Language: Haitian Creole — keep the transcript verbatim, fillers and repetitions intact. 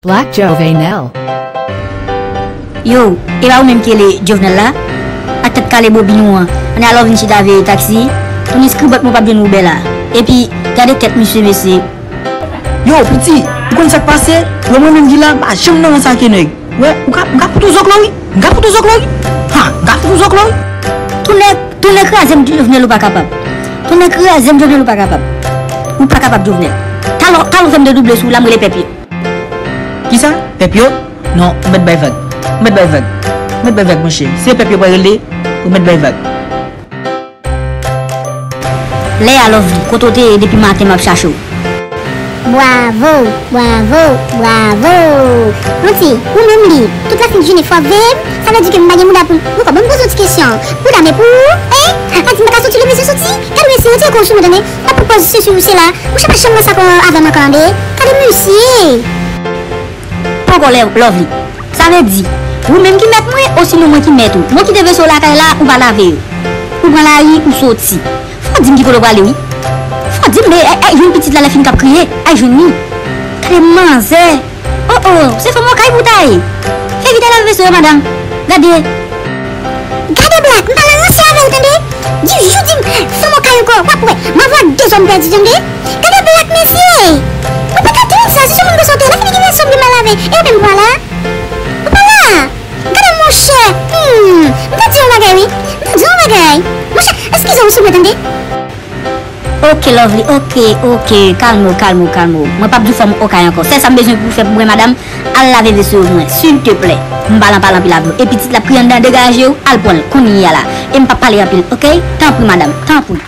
Black Jovenel. Yo, e pa ou menm ki rele Jovenel la? Ak tèt kale bobin ou an. Ann alò vin chita veye taksi. Tounen skribòt mwen p ap jwenn Wouben la. Epi, gade tèt misye, mesye. Yo, piti, ou konn sa k pase? Wè mwen menm ki la, m pa janm nan rans ak nèg. Wè, ou ka, m ka fout ou zòklò wi. M ka fout ou zòklò wi. Ha, m ka fout ou zòklò wi. Tounen, tounen kraze m Jovenel ou pa kapab. Tounen kraze m Jovenel ou pa kapab. Ou pa kapab Jovenel. Talò, talò fè m de double sou la m rele pèp yo. Kisa? Pèp yo? Non, ou mèt bay vag. Ou mèt bay vag. Ou mèt bay vag, monchè. Se pèp yo pral rele, ou mèt bay vag. Lè a Lovely, kote w te ye depi maten m ap chache w? Bwavo, bwavo, bwavo. Manti, ou menm li, tout lafin jounen fò veye m, sa vle di ke m pa gen mouda pou m. Ou konprann, m poze w ti kesyon. Bouda men pou ou, en? Pa di m pa ka soti lè m bezwen soti. Gade mesye, retire kò w sou mwen tande. Pa pran pòz sesi ou sela. Ou chak janm nan sa kò avè m ankò tande. Gade mesye. Poko lè Lovely. Sa vle di, ou menm ki mèt mwen, osinon mwen ki mèt ou. Mwen kite veso lakay la, ou pa lave yo. Ou pran lari, ou soti. Fò di m ki kote w prale wi. Fò di m, men, e, e, jwenn pitit la lè fin k ap kriye. Ay jwenn li. Gade manzè. Oh, oh, se fanm okay pou ta ye. Fè vit al lave veso yo, madanm. Gade. Gade Black, m pa nan ranse avè w tande. Di jou di m fanm okay ankò, w ap wè. M ap wè de zòm pèdi tande. Gade Black mesye. Ou pa ka tande sa, se sou moun konsa w te ye. Lè fini gen yon zòm ki mal lave. E ou menm pran la? Ou pa la? Gade monchè. Hmm, m ta di yon bagay wi. M ta di yon bagay. Monchè, eskize w sou mwen tande. Ok Lovely, ok, ok, kalme w, kalme w, kalme w. Mwen p ap di w fanm okay ankò. Sèl sa m bezwen pou w fè pou mwen, madanm, al lave veso yo pou mwen, silteplè. M pa lan pale anpil avè w. E pitit la ap kriye anndan, degaje w, al pran l kounye a la. E m p ap pale anpil, ok? Tanpri, madanm, tanpri.